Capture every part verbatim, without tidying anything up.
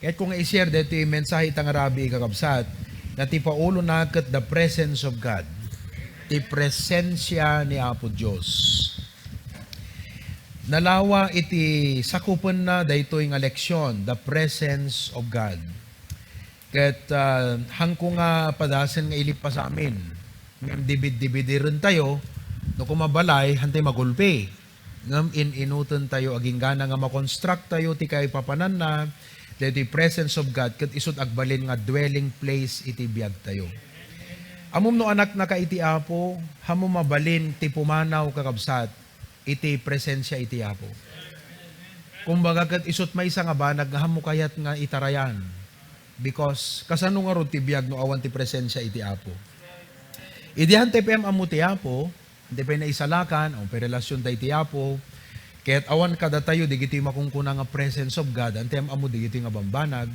Kayatko nga i-share daytoy mensahe ita nga rabii, kakabsat, nga ti paulona ket the presence of God. Ti presensia ni Apo Dios. Nalawa iti sakupenna daytoy nga leksion, the presence of God. Ket, ah, haanko nga padasen nga ilipasamin. Ngem dibid-dibidirentayo, no koma balay, haantay magulpi. Ngem in-inutentayo, aginggana nga makonstruktayo ti kaipapananna, daytoy presence of God, ket isut' agbalin nga dwelling place iti biagtayo. Ammom no anaknaka iti Apo, haanmo mabalin ti pumanaw, kakabsat, iti presensia iti Apo. Kumbaga, ket isut' maysa nga banag nga haanmo kayat nga itarayan. Because, kasano ngarud ti biag no awan ti presensia iti Apo? Idi haantay pay am-ammo ti Apo, haantay pay naisalakan, awan pay relasionta iti Apo, ket awan kadatayo dagitoy makunkuna nga presence of God, haantay am-ammo dagitoy nga bambanag,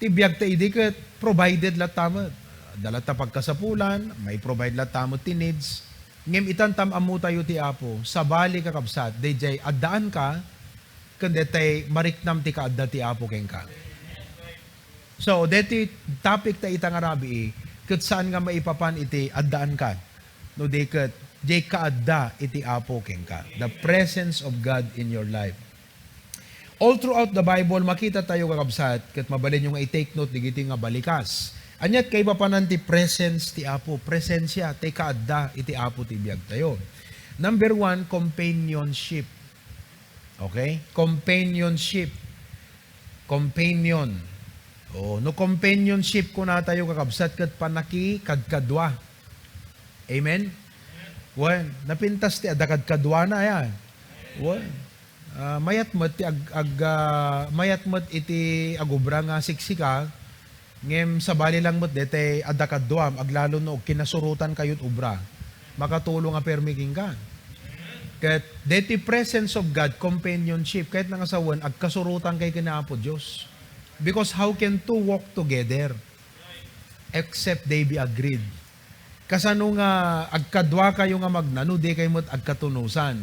ti biagta idi ket provided latta met. Adda latta pagkasapulan, mai-provide latta met ti needs. Ngem itan ta am-ammotayo ti Apo, sabali, kakabsat, daydiay addaanka, ken daytay mariknam ti kaadda ti Apo kenka. So, daytoy topic ta ita nga rabii, ket saan nga maipapan iti addaanka, no di ket diay kaadda iti Apo kenka. The presence of God in your life. All throughout the Bible, makitatayo, kakabsat, ket mabalinyo nga i-take note dagitoy nga balikas. Ania ti kaipapanan ti presence ti Apo, presensia, ti kaadda iti Apo ti biagtayo. Number one, companionship. Okay? Companionship. Companion. Oh, no companionship kunatayo, kakabsat, ket pannakikadkadua. Amen? Wen, napintas ti adda kadkaduana, aya. Wen. Ah, mayat met ti ag-, ag-, ah, mayat met iti agubra nga siksika, ngem sabali lang met daytay adda kaduam, aglalo no kinasurotan kayo ti ubra. Makatulong a permi kenka. Ket daytoy presence of God, companionship, kayatna nga sawen, agkasurotan kay ken Apo Dios. Because how can two walk together except they be agreed? Kasano nga agkadua kayo nga magnano, di kayo met agkatunosan?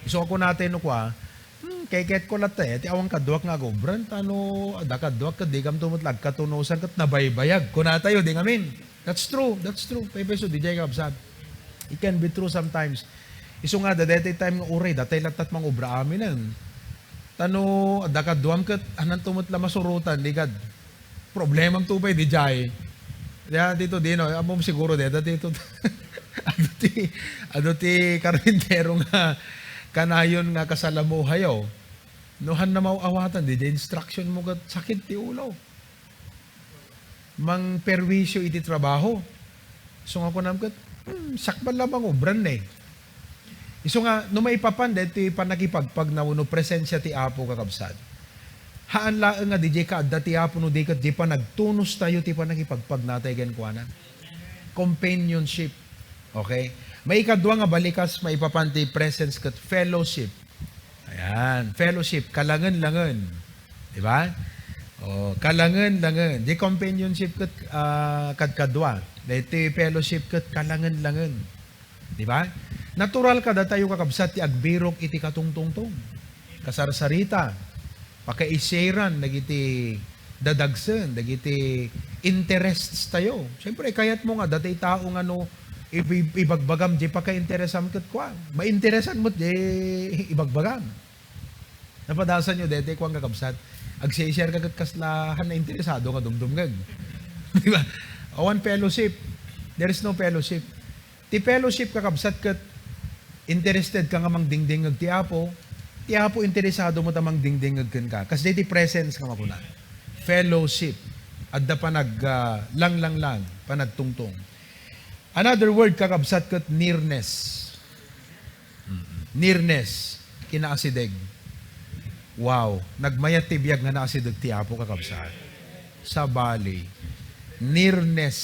Isu a kunatayo no kua, "Hmm, kayatko latta, eh, ti awan kaduak nga agubran, ta no adda kaduak, ket dikamto met la agkatunosan, ket nabaybayag." Kunatayo, di ngamin. That's true, that's true. Pay, pay, so, di jay kabsat. It can be true sometimes. Isu nga, da, daytoy time nga uray, datay lattat mangubra aminen. Ta no adda kaduam ket, hananto met la masurotan, di kad. Problemam to pay, di jay. Diay, dito, di, no? Ammom siguro, dito, dito. Adu ti, adu ti karpintero nga kanayon nga kasalamuhayo. No, han na maaw-awatan, di jay instruction mo ket sakit ti ulo. Mangperwisyo iti trabaho. So nga kunam ket, "Hmm, sakbay la mangubran, eh." Isu nga, no maipapan daytoy pannakipagpagna wenno presensia ti Apo, kakabsat, haan laeng nga di jay kaadda ti Apo no di ket di panagtunostayo ti pannakipagpagnatayo kenkuana. Companionship. Okay? Maikadua nga balikas, maipapan ti presence ket fellowship. Ayan, fellowship, kalangen-langen. Di ba? Oh, kalangen-langen. Di companionship ket, ah, kadkadua. Daytoy fellowship ket kalangen-langen. Di ba? Natural kadatayo, kakabsat, ti agbirok iti katungtungtong. Kasarsarita, pakaisyaran dagiti dadagsen, dagiti interests tayo. Siyempre, kayat mo nga, datay tao nga no, ibi-, ibagbagam, di pakainteresam ket kua. Mainteresan mo, di ibagbagam. Napadasan yo, dete, kuan, kakabsat. Agse-share ka ket kasla han nainteresado nga dumdumngeg. Di ba? Awan fellowship. There is no fellowship. Ti fellowship, kakabsat, ket interested ka nga mangdingdingngeg ti Apo, ti Apo interesado met a mangdingdingngeg kenka. Kasdi ti presence nga makuna. Fellowship. Adda panag, ah, langlanglang, panagtungtong. Another word, kakabsat, ket nearness. Mm. Nearness, kinaasideg. Wow, nagmayat ti biag nga naasideg ti Apo, kakabsat. Sabali, nearness,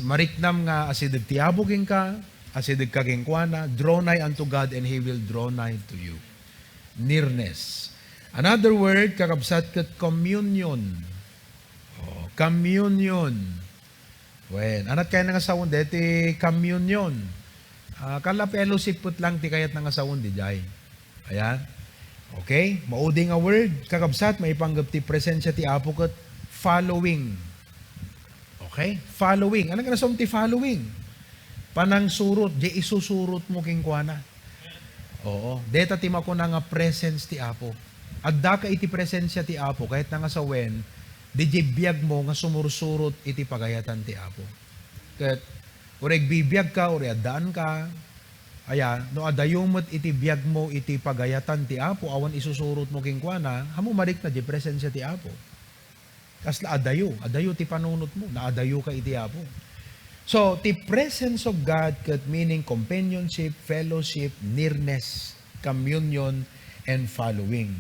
mariknam nga asideg ti Apo kenka, asideg ka kenkuana, draw nigh unto God and He will draw nigh to you. Nearness. Another word, kakabsat, ket communion. Oh, communion. Wen, anat kayatna nga sawen deti communion. Ah, kala fellowship put lang ti kayatna nga sawen di jay. Ayan. Okay? Maudi nga word, kakabsat, maipanggep ti presensia ti Apo ket following. Okay? Following. Ania nga nasaom ti following? Panangsurot, di isusurot mo kenkuana. Oo. Deta ti makuna nga presence ti Apo. Addaka iti presensia ti Apo, kayatna nga sawen, di biag mo nga sumursurot iti pagayatan ti Apo. Ket, uray agbibiag ka, uray addaan ka, aya, no adayo met iti biag mo iti pagayatan ti Apo, awan isusurot mo kenkuana, ammom a rikna di presensia ti Apo. Kasla adayo, adayo ti panunot mo, naadayo ka iti Apo. So, ti presence of God ket meaning companionship, fellowship, nearness, communion, and following.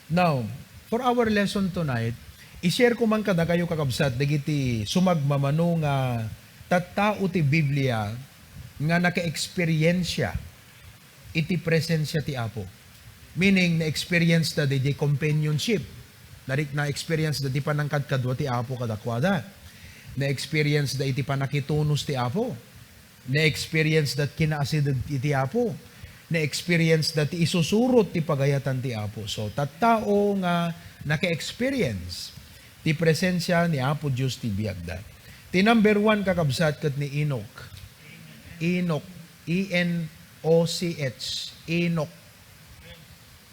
Now, for our lesson tonight, i-share ko man kadakayo, kakabsat, dagiti sumagmamano nga tattao ti Biblia nga nakaeksperiensia iti presensia ti Apo. Meaning, na-experience da di companionship. Narik na-experience da ti panangkadkadua ti Apo kadakuada. Na-experience da iti pannakitunos ti Apo. Na-experience da ti kinaasideg iti Apo. Na-experience da ti isusurot ti pagayatan ti Apo. So, tattao nga naka-experience ti presensia ni Apo Dios ti biagda. Ti number one, kakabsat, ket ni Enoch. Enoch. E N O C H. Enoch.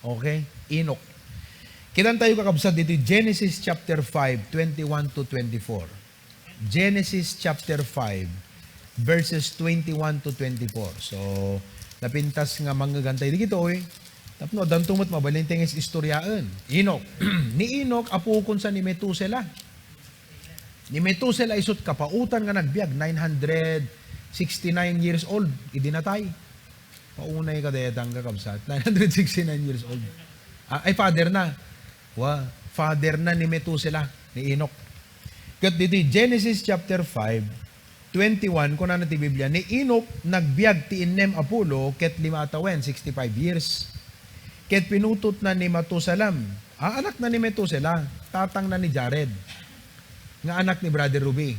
Okay? Enoch. Kitan tayo, kakabsat, dito Genesis chapter five, twenty-one to twenty-four. Genesis chapter five, verses twenty-one to twenty-four. So, napintas nga mangngegantay digitoy, tapno addanto met mabalin ti nga istoryaen. Enoch. Ni Enoch, apukon sa ni Methuselah. Ni Methuselah isut kapaotan nga nagbiag, nine hundred sixty-nine years old, idi natay. Paunay ka dayta, kakabsat. Nine hundred sixty-nine years old. Ah, ay, father na. Wa, father na ni Methuselah, ni Enoch. Ket ditoy Genesis chapter five, twenty-one, kunana ti Biblia, ni Enoch nagbiag ti innem a pulo ket lima a tawen, sixty-five years. Ket pinutotna ni Matusalam. Ah, anak na ni Methuselah, tatang na ni Jared. Nga anak ni Brother Ruby.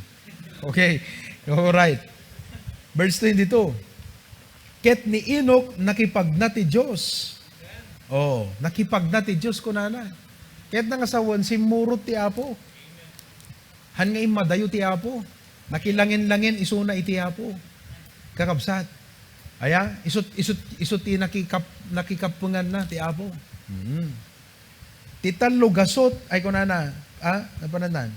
Okay. Alright. Verse twenty-two. Ket ni Enoch nakipagna ti Dios. Oh, nakipagna ti Dios, kunana. Ket nangasawen, simmurot ti Apo. Han nga immadayo ti Apo. Nakilangen-langen isuna iti Apo. Kakabsat. Aya, isut, isut, isut ti nakikap-, nakikappenganna ti Apo. Mm. Ti tallo gasut, ay kunana, ah, napananan.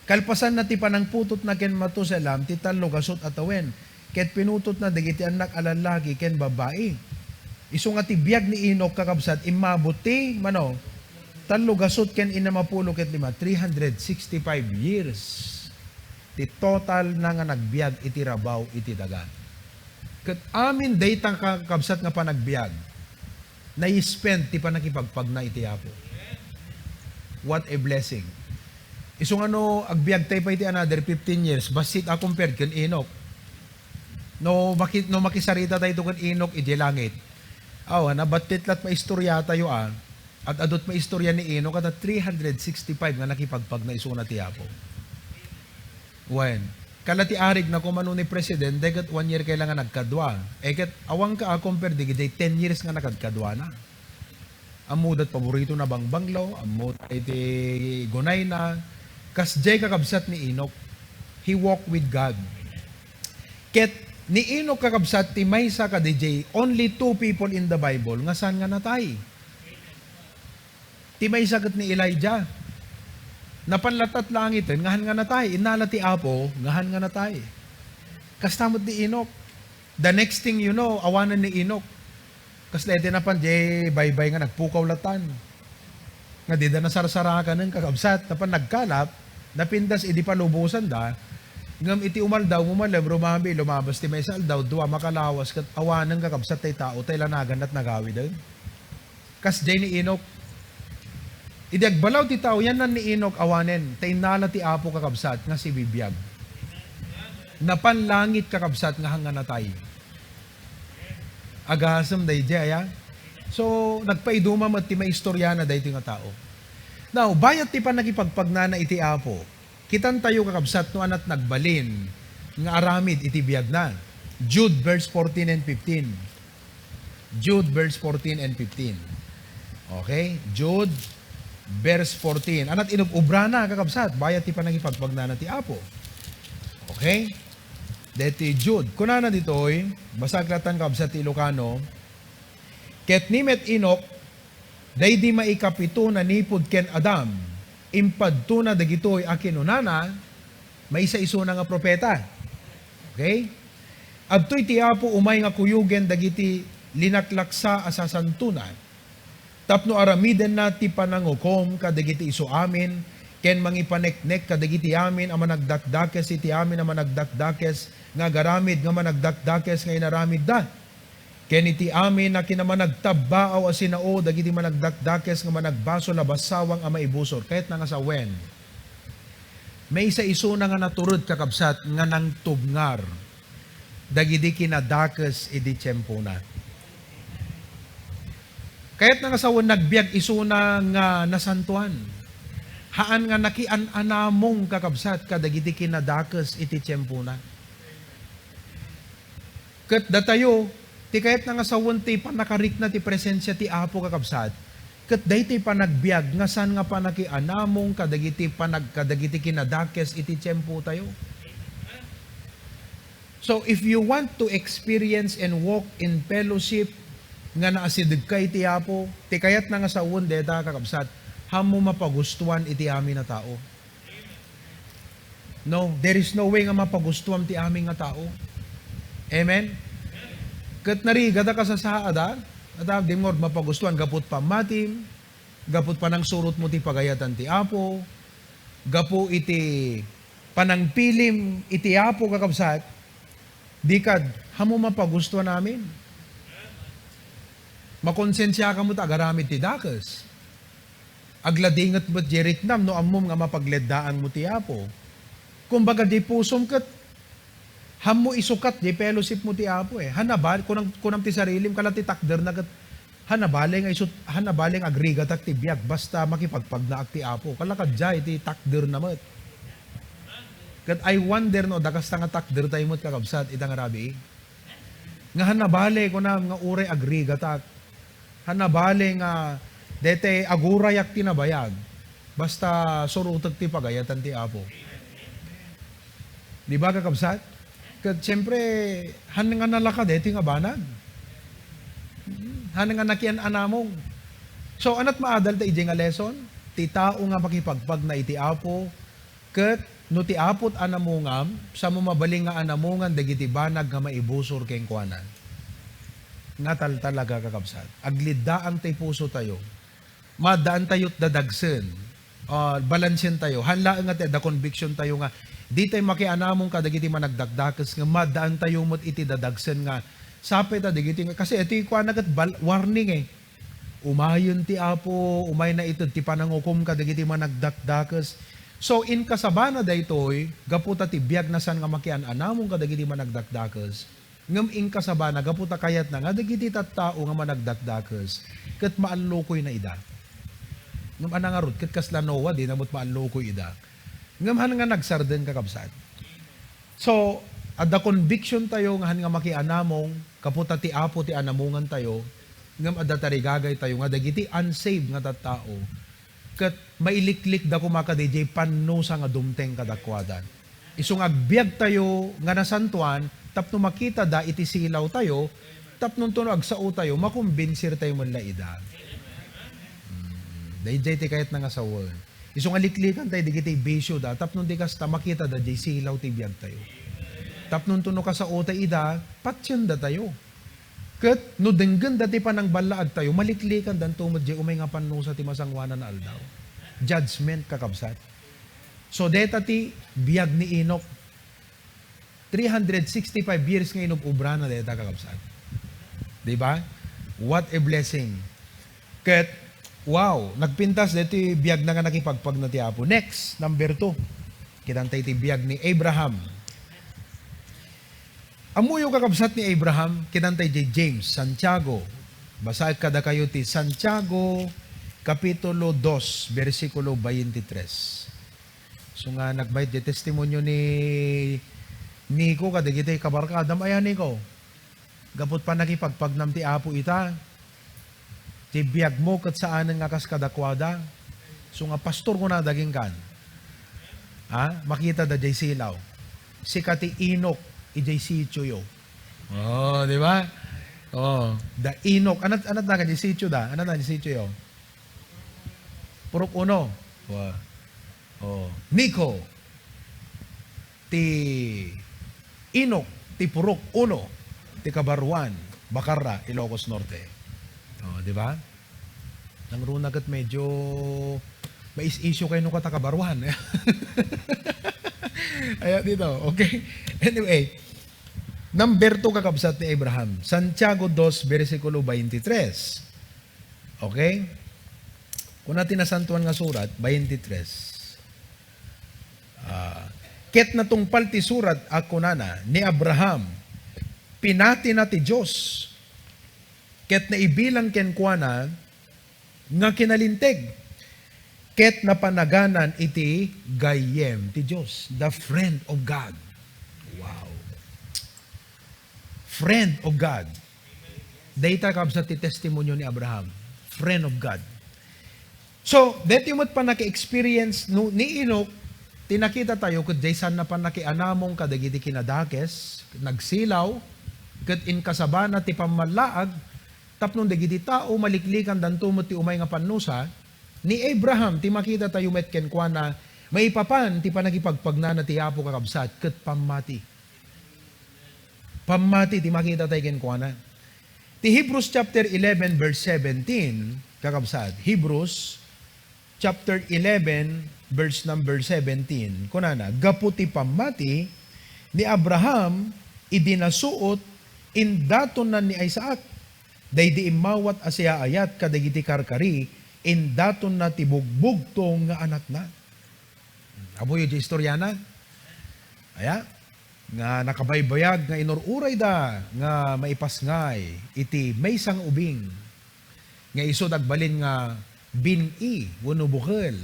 Kalpasanna ti panangputotna ken Matusalam, ti tallo gasut a tawen, ket pinutotna dagiti annak a lallaki ken babbai. Isu nga ti biag ni Enoch, kakabsat, immabot ti, mano, tallo gasut ken innem a pulo ket lima, three hundred sixty-five years. Ti total na nga nagbiag iti rabaw iti daga. Ket amin dayta, kakabsat, nga panagbiag, na-spend ti pannakipagpagna iti Apo. What a blessing. Isu nga no agbiagtay pay ti another fifteen years, bassit a compared ken Enoch. No maki-, no makisarita tayo ken Enoch idiay langit. Aw, nabattit lat maistorya tayo, ah. At adut maistorya ni Enoch, kada three hundred sixty-five nga nakipagpagna isuna ti Apo. Wen, kala ti arig na kumano ni presidente, ket one year kailangan nagkadua. Eh, ket awan ka a compare di, di ten years nga nagkadkadua na. Ammo dat paborito na bangbanglo, ammo iti gunay na. Kasdiay kakabsat ni Enoch. He walked with God. Ket ni Enoch, kakabsat, ti maysa kadidiay only two people in the Bible nga saan nga natay. Ti maysa ket ni Elijah. Napan latta langiten, nga han nga natay. Innala ti Apo, nga han nga natay. Kasta met ni Enoch. The next thing you know, awanen ni Enoch. Kasla iti napan, di baybay nga nagpukaw latan. Nga dida nasarsarakanen, kakabsat, napan nagkalap, napintas idi palubosanda, ngem iti umaldaw, mumalem, rumabi, lumabas ti maysa aldaw, dua, makalawas, ket awanen, kakabsat, tay tao, tay lanagan, ket nagawiden. Kasdiay ni Enoch. Idi agbalaw ti tao, yanna ni Enoch awanen, ta innala ti Apo, kakabsat, nga sibibiag. Napan langit, kakabsat, nga han nga natay. Agasem daydiay, aya? So, nagpaiduma met ti maistoryana daytoy nga tao. Now, bayat ti pannakipagpagnana iti Apo, kitantayo, kakabsat, no anat nagbalin nga aramid iti biagna. Jude verse fourteen and fifteen. Jude verse fourteen and fifteen. Okay? Jude Verse fourteen. Anat inub-ubrana, kakabsat, bayat ti panangipagpagnana ti Apo. Okay? Deti Jude. Kunana ditoy, basaek lattan, kakabsat, ti Ilocano. Ket ni met Enoc, daydi maikapito nanipud ken Adam, impadtona dagitoy a kinunana, maysa isuna nga profeta. Okay? Adtoy ti Apo umay nga kuyogen dagiti linaklaksa a sasantona, tapno aramidenna ti panangukom kadagiti isu amin, ken mangipaneknek kadagiti amin a managdakdakes iti amin a managdakdakes nga agaramid nga managdakdakes nga inaramidda. Ken iti amin a kinamanagtabbaaw a sinao dagiti managdakdakes nga managbasol a basawang a maibusor. Kayatna nga sawen, maysa isuna nga naturod, kakabsat, nga nangtubngar dagidi kinadakes idi tiempona. Kayatna nga sawen, nagbiag isuna nga nasantoan. Haan nga nakian-anamong, kakabsat, kadagidi kinadakes iti tiempona. Ket datayo, ti kayatna nga sawen ti pannakarikna ti presensia ti Apo, kakabsat, ket daytoy panagbiag nga saan nga pannakianamong kadagiti panag-, kadagiti kinadakes iti tiempotayo. So, if you want to experience and walk in fellowship nga naasidegka iti Apo, ti kayatna nga sawen dayta, kakabsat, haanmo mapagustuan iti amin a tao. No, there is no way nga mapagustuam ti amin nga tao. Amen? Ket narigat a kasasaad, a, at, a, di mo mapagustuan gapu ti pammatim, gapu ti panangsurotmo ti pagayatan ti Apo, gapu iti panangpilim iti Apo, kakabsat, di kad, haanmo mapagustuan amin. Makonsensiaka met agaramid ti dakes. Agladinget met diay riknam no ammom nga mapagleddaanmo ti Apo. Kumbaga, diay pusom ket haanmo isukat diay fellowshipmo ti Apo, eh. Haan nabal-, kunam, kunam ti sarilim, kala ti takderna ket, haan nabali nga isut-, haan nabali nga agrigatak ti biag basta makipagpagnaak ti Apo. Kala kadiay ti takderna met. Ket I wonder no adda kasta nga takdertayo met, kakabsat, ita nga rabii. Nga haan nabali, kunam, nga uray agrigatak. Haan nabali nga daytoy agurayak ti nabayag, basta surotek ti pagayatan ti Apo. Di ba, kakabsat? Ket siempre, haan nga nalaka daytoy nga banag. Haan nga nakian-anamong. So, anat maadal ta idiay nga lesson? Ti tao nga makipagpagna iti Apo, ket no ti Apo ti anamongam, saanmo mabalin nga anamongan dagiti banag nga maibusor kenkuana. Nga tal-, talaga, kakabsat. Agliddaang ti pusotayo. Maaddaantayo ti dadagsen. Ah, balansientayo. Haan laeng nga ti adda convictiontayo nga ditayo makianamong kadagiti managdakdakes nga maaddaantayo met iti dadagsen nga sapay ta dagiti nga, kasi iti kuana ket bal-, warning, eh. Umayen ti Apo, umayna ited ti panangukom kadagiti managdakdakes. So, inkasabana daytoy, gapu ta ti biagna saan nga makian-anamong kadagiti managdakdakes, ngem inkasabana gapu ta kayatna nga dagiti tattao nga managdakdakes ket maallukoyna ida. Ngem ania ngarud, ket kasla Noah, dina met maallukoy ida. Ngem haan nga nagsarden, kakabsat. So, adda convictiontayo nga haan nga makianamong, gapu ta ti Apo ti anamongantayo, ngem adda tarigagaytayo nga dagiti unsaved nga tattao, ket mailiklikda koma kadi diay pannusa nga dumteng kadakuada. Isu nga agbiagtayo nga nasantoan tapno makitada iti silawtayo, tapno intono agsaotayo, makombinsirtayo met la ida. Hmm, daydiay ti kayatna nga sawen. Isu nga liklikantayo dagiti bisioda, tapno di kasta makitada diay silaw ti biagtayo. Tapno intono kasaotayo ida, patiendatayo. Ket no denggenda ti panangballaadtayo, maliklikandanto met diay umay nga pannusa ti masangoanan a aldaw. Judgment, kakabsat. So, deta ti biag ni Enoch. Three hundred sixty-five years nga inub-ubrana deta, kakabsat. Di ba? What a blessing. Ket, wow, nagpintas deti biagna nga nakipagpagna ti Apo. Next, number two. Kitantay ti biag ni Abraham. Ammoyo, kakabsat, ni Abraham, kitantay diay James, Santiago. Basaek kadakayo ti Santiago, Kapitulo dos, bersikulo twenty-three. So nga nagbayat diay testimonio ni Nico kadagiti kabarkadam, aya, Nico? Gapu ti pannakipagpagnam ti Apo ita. Ti biagmo ket saanen nga kas kadakuada. So nga pastor ko na daging kan. Ha? Makita da jay silaw. Sika ti Enoch, ijay sitio yo. Oh, di ba? Oh, da Enoch. Anat, anat na kan jay sitio da? Anat na jay sitio yo? Purok uno. Wa. Oh, Nico. Ti Enoch, ti Purok uno, ti Kabaruan, Bacarra, Ilocos Norte. Oh, di ba? Nangruna ket medyo mais-isyo kayo no kata Kabaruan. Aya dito, okay? Anyway, number two, kakabsat ni Abraham. Santiago dos, bersikulo twenty-three. Okay? Kuna ti Nasantuan nga Surat, twenty-three. Ah, ket natungpal ti surat a kunana, ni Abraham, pinatina ti Dios, ket naibilang kenkuana nga kinalinteg, ket napanaganan iti gayyem ti Dios, the friend of God. Wow. Friend of God. Dayta, kabsat, ti testimonio ni Abraham. Friend of God. So, daytoy met pannaki-experience no, ni Enoch, ti nakita tayo, ket jay saan na pannakianamong kadagiti kinadakes, nagsilaw, ket inkasabana ti pammallaag, tapno dagiti tao maliklikandanto met ti umay nga pannusa, ni Abraham ti makita tayo met kenkuana, maipapan ti pannakipagpagnana ti Apo, kakabsat, ket pammati. Pammati ti makita tayo kenkuana. Ti Hebrews chapter eleven, verse seventeen, kakabsat, Hebrews chapter eleven, verse number seventeen, kunana, gapu ti pammati ni Abraham idi nasuot, indatonnan ni Isaac. Daydi immawat a siaayat kadagiti karkari, indatonna ti bugbugtong nga anakna. Apoyo ti istoriana? Aya? Nga nakabaybayag nga inur-urayda nga maipasngay iti maysa nga ubing, nga isu dagbalin nga bin-i wenno bukel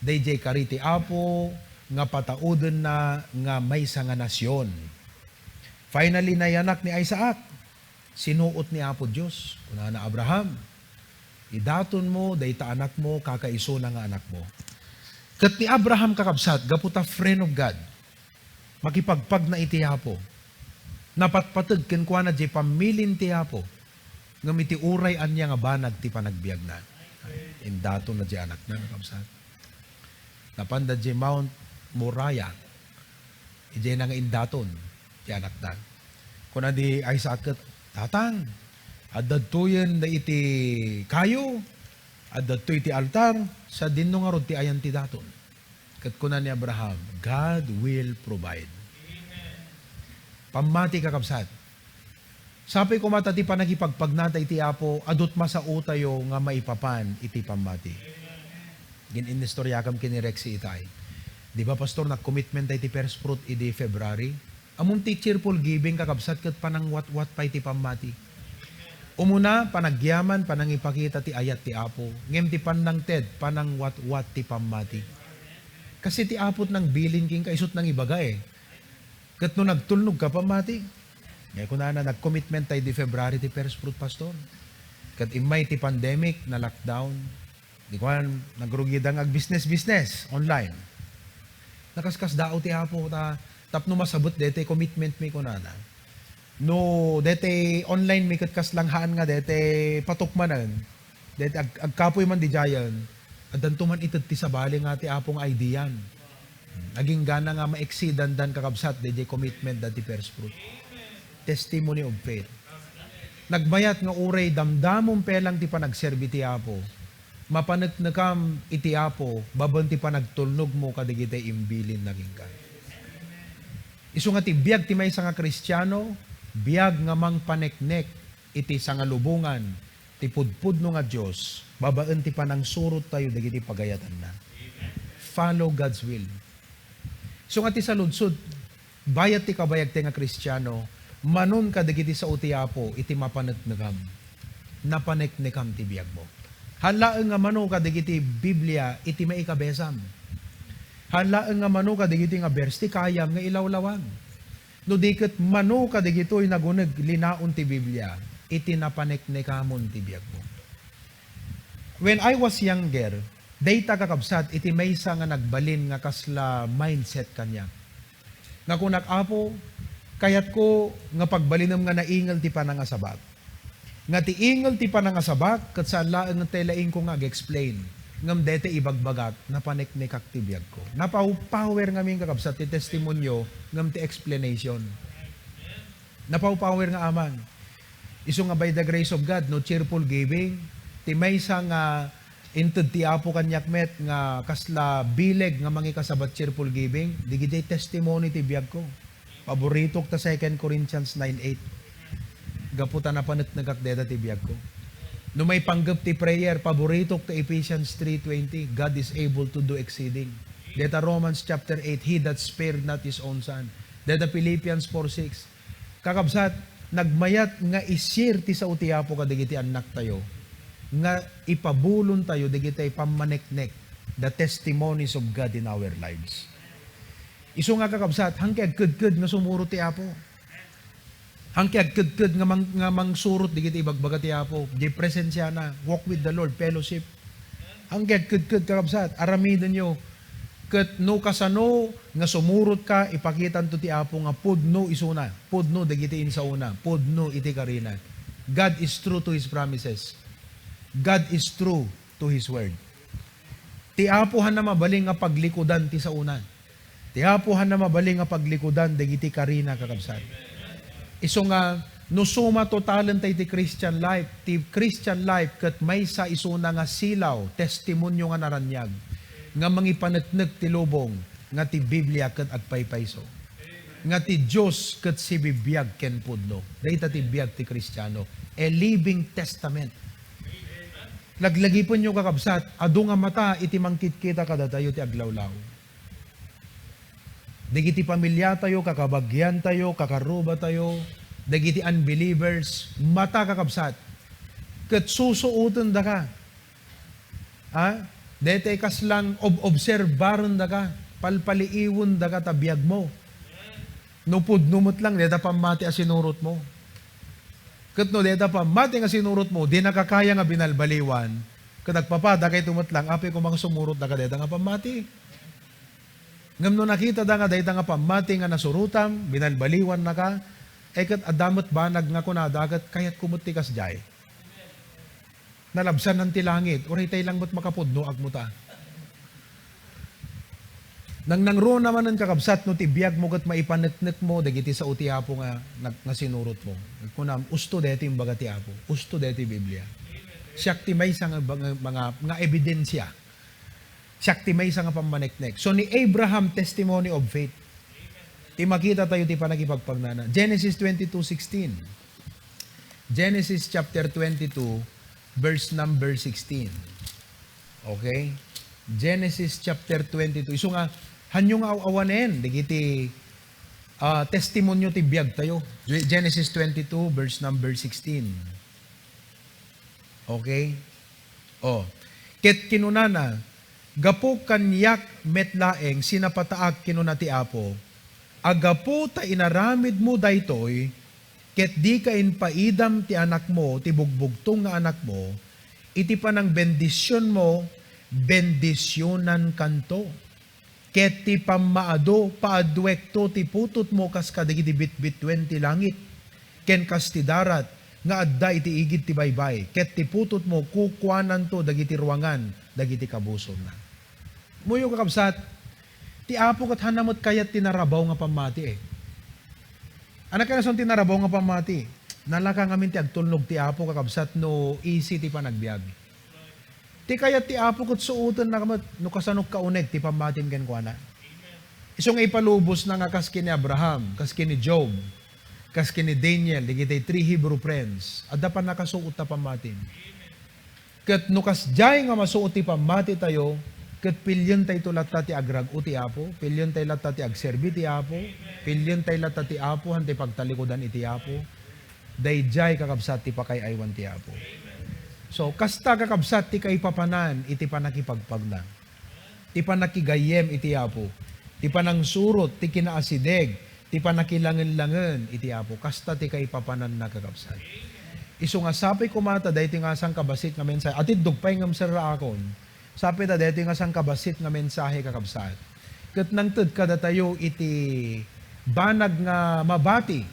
daydiay kari ti Apo nga pataudenna nga maysa nga nasion. Finally, nayanak ni Isaac. Sinuot ni Apo Dios. Kunana, "Abraham, idatonmo dayta anakmo, kakaisuna nga anakmo." Ket ni Abraham, kakabsat, gapu ta friend of God, makipagpagna iti Apo. Napatpateg kenkuana diay pammilin ti Apo. Ngem iti uray ania nga banag ti panagbiagna, indatonna diay anakna, kakabsat. Napanda diay Mount Moriah. Idiay na nga indaton ti anakda. Kuna di Isaac ket, "Tatang, adda dtoyen iti kayo, adda dtoy iti altar, sadinno ngarud ti ayan ti daton?" Ket kuna ni Abraham, "God will provide." Pammati, kakabsat. Sapay koma ta ti panagipagpagnata iti Apo, adut masaotayo nga maipapan iti pammati. Gin-inistoriakam ken ni Rexy itay. Di ba, Pastor, nag-commitment tayo ti first fruit idi February? Ammom ti cheerful giving, kakabsat, ket panangwatwat pay ti pammati. Umuna, panagyaman, panangipakita ti ayat ti Apo. Ngem ti pannangted, panangwatwat ti pammati. Kasi ti Apo ti nangbilin kenka, isut nangibaga, eh. Ket no nagtulnog ka, pammati. Nga kunana, nag-commitment tayo di February ti first fruit, Pastor. Ket immay ti pandemic, na-lockdown. Di kuan, nagrugida nga agbusiness-business online. Nakaskasdaaw ti Apo ta tapno masabet daytoy commitment mi, kunana. No daytoy online mi ket kasla nga haan nga daytoy patukmanen, daytoy ag-, agkapuy man didiayen, addanto man ited ti sabali nga ti Apo nga idean. Aginggana nga ma-exceedandan, kakabsat, daydiay commitment da ti first fruit. Testimony of faith. Nagmayat nga uray damdamom pay lang ti panagserbi ti Apo, mapaneknekam iti Apo babaen ti panagtulnogmo kadagiti imbilinna kenka. Isu nga ti biag ti maysa nga Kristiano, biag nga mangpaneknek iti sangalubongan ti pudpudno nga Dios babaen ti panangsurot tayo dagiti pagayatanna. Follow God's will. Isu nga ti saludsod, bayat ti kabayag tayo nga Kristiano, manon kadagiti sao ti Apo iti mapaneknekam. Napaneknekam ti biagmo. Haan laeng nga mano kadagiti Biblia iti maikabesam. Haan laeng nga mano kadagiti nga verse ti kayam nga ilawlawag. No di ket mano kadagitoy naguneg linaon ti Biblia iti napaneknekamon ti biagmo. When I was younger, Dayta, kakabsat, iti maysa nga nagbalin nga kasla mindset kaniak. Nga kunak, "Apo, kayatko nga pagbalinem nga naingel ti panangasabak." Nga ti ingel ti panangasabak, ket saan laeng nga ti laingko nga ag-explain. Ngem dayta ibagbagak, napaneknekak ti biagko. Napaw-, power ngamin, kakabsat, ti testimonio ngem ti explanation. Napaw-power nga aman. Isu nga by the grace of God, no, cheerful giving, ti maysa nga inted ti Apo kaniak met nga kasla bileg nga mangikasabat cheerful giving, digiti testimony ti biagko. Paboritok ta Second Corinthians nine eight. Gapu ta napaneknekak deta ti biagko. No maipanggep ti prayer, paboritok ta Ephesians three twenty, "God is able to do exceeding." Deta Romans chapter eight, "He that spared not his own son." Deta Philippians four six. Kakabsat, nagmayat nga i-share ti sao ti Apo kadagiti annaktayo, nga ipabulontayo dagiti pammaneknek, the testimonies of God in our lives. Isu nga, kakabsat, hangki agkedked nga sumurot ti Apo. Hangki agkedked nga mang-, nga mangsurot dagiti ibagbaga ti Apo. Di presensiana, walk with the Lord, fellowship. Hangki agkedked, kakabsat, aramidenyo. Ket no kasano nga sumurotka, ipakitanto ti Apo nga pudno isuna, pudno dagiti insaona, pudno iti karina. God is true to His promises. God is true to His word. Ti Apo hana mabalin nga paglikudan ti saona. Ti Apo hana mabalin nga paglikudan dagiti karina, kakabsat. Isu nga, no suma totalenta iti Christian life, ti Christian life ket maysa isuna nga silaw, testimonio nga naraniag, nga mangipaneknek ti lubong nga ti Biblia ket agpaypayso. Nga ti Dios ket sibibiag ken pudno. Dayta ti biag ti Kristiano. A living testament. Laglagipenyo, kakabsat, adu nga mata iti mangkitkita kadatayo ti aglawlaw. Dagiti pamiliatayo, kakabagiantayo, kakarrubatayo, dagiti unbelievers, mata, kakabsat, ket susuotendaka. Ha? Daytay kaslang ob-obserbarendaka, palpaliiwendaka ta biagmo. No pudno met lang, dayta pammati a sinurotmo. Ket no dayta pammati nga sinurotmo, dinaka kaya nga binalbaliwan, ket agpapada kayto met lang, "Apay, koma nga sumurotdaka dayta nga pammati." Ngem no nakitada nga dayta nga pammati nga nasurotam, binalbaliwannaka, e ket adda met banag nga kunada ket, "Kayatko met ti kasdiay." Nalabsanan ti langit, uray tay lang met makapudno, agmuta. Nangnangruna manen, kakabsat, no ti biagmo ket maipaneknekmo dagiti sao ti Apo nga nag-, nga sinurotmo. Kunam, "Usto daytoy imbaga ti Apo. Usto daytoy Biblia." Siak ti maysa nga, nga, nga, nga ebidensia. Siak ti maysa nga pammaneknek. So, ni Abraham, testimony of faith. Ti makita tayo ti panagipagpagnana. Genesis twenty-two sixteen. Genesis chapter twenty-two, verse number sixteen. Okay? Genesis chapter twenty-two. Isu nga, hanyo nga aw-awanen, dagiti, ah, testimonio ti biag tayo. Ge-, Genesis twenty-two, verse number sixteen. Okay? Oh. Ket kinunana, "Gapu kaniak met laeng sinapataak," kinuna ti Apo, "a gapu ta inaramidmo daytoy, ket dika impaidam ti anakmo, ti bugbugtong nga anakmo, iti panangbendisionmo, bendisionankanto." Ket ti pammaadu, paaduekto ti putotmo kas kadagiti bitbituen ti langit, ken kas ti darat nga adda iti igid ti baybay, ket ti putotmo kukuananto dagiti ruangan dagiti kabusonna. Muyo, kakabsat, ti Apo ket hana met kayat ti narabaw nga pammati, eh. Anak, kanason ti narabaw nga pammati? Nalaka ngamin ti agtulnog ti Apo, kakabsat, no easy ti panagbiag. Ti kayat ti Apo ket suotenna met no kasano kauneg ti pammatim kenkuana. Isu nga ipalubosna nga kas ken ni Abraham, kas ken ni Job, kas ken ni Daniel, dagiti three Hebrew friends, adda pannakasuot ta pammatim. Ket no kasdiay nga masuot ti pammatitayo, ket pilientayto latta ti agrag-o ti Apo, pilientay latta ti agserbi ti Apo, pilientay latta ti Apo, han ti pagtalikudan iti Apo, daydiay, kakabsat, ti pakaay-aywan ti Apo. So, kasta, kakabsat, ti kaipapanan iti pannakipagpagna. Ti pannakigayyem iti Apo, ti panangsurot ti kinaasideg, ti pannakilangenlangen iti Apo. Kasta ti kaipapananna, kakabsat. Isu nga sapay koma ta daytoy nga sangkabassit nga mensahe, atiddog pay ngem serraakon, Sapay ta daytoy nga sangkabassit nga mensahe, kakabsat, ket nangted kadatayo iti banag nga mabati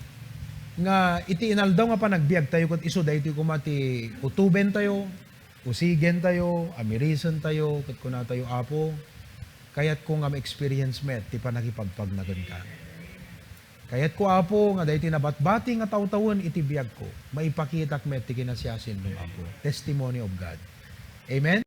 nga iti inaldaw nga panagbiagtayo ket isu daytoy koma ti utobentayo, usigentayo, amirisentayo, ket kunatayo, "Apo, kayatko nga ma-experience met ti pannakipagpagna kenka. Kayatko, Apo, nga daytoy nabatbati nga tawtawen iti biagko, maipakitak met ti kinasiasino, Apo." Testimony of God. Amen?